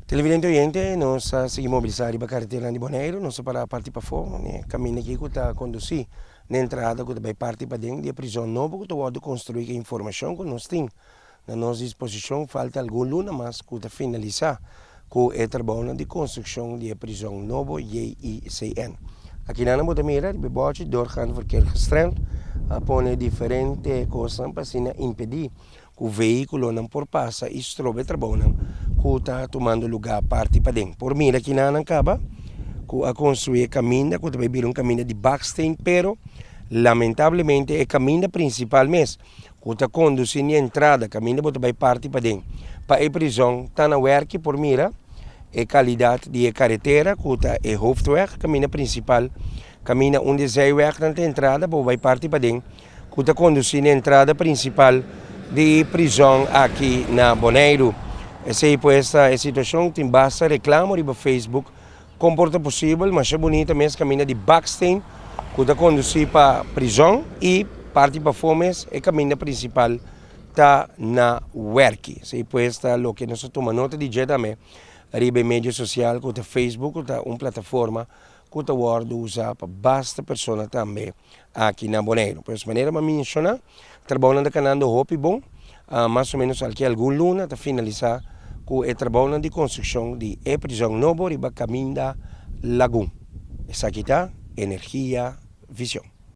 Televidente oyente, nos a sigui mobilisá riba kareteranan di Boneiru. Nos a para parti pafó, n'e kaminda aki ku ta kondusí n'e entrada ku ta bai parti paden di e prizòn nobo ku ta wòrdu konstruí. Ku e informashon ku nos tin na nos disposishon, falta algun luna mas ku ta finalisá ku e trabounan di konstrukshon di e prizòn nobo JICN. Akinan bo ta mira riba e bòchi Doorgaand Verkeer Gestremd a pone diferente kosnan pa asina impedí ku vehíkulonan por pasa i stroba e trabounan ku ta tumando lugá parti paden. Por mira kinanan kaba ku a konstruí e kaminda ku ta bai bira un kaminda di baksteen, pero lamentablemente e kaminda prinsipal mes ku ta kondusí na e entrada kaminda bo ta bai parti paden pa e prizòn ta na wèrki. Por mira e kalidat di e karetera ku ta e hoofdweg, kaminda prinsipal, kaminda un di e zijwegnan ta entrada pa bo bai parti paden ku ta kondusí na entrada prinsipal di prizòn aki na Boneiru. Esei pues ta e situashon, tin basta reklamo riba Facebook kon por ta posibel masha bunita mes kaminda di baksteen ku ta kondusí pa prizòn i parti pafó mes e kaminda prinsipal ta na wèrki. Esei pues ta loke nos a tuma nota di dje tambe riba e medio sosial ku ta Facebook ku ta un plataforma ku ta wòrdu usá pa basta persona tambe aki na Boneiru. Pues manera mi a menshoná, trabounan ta kanando hopi bon, mas o ménos alki algun luna ta finalisá ku e trabounan di konstrukshon di e prizòn nobo riba Kaminda Lagun. Esaki ta Energia Vision.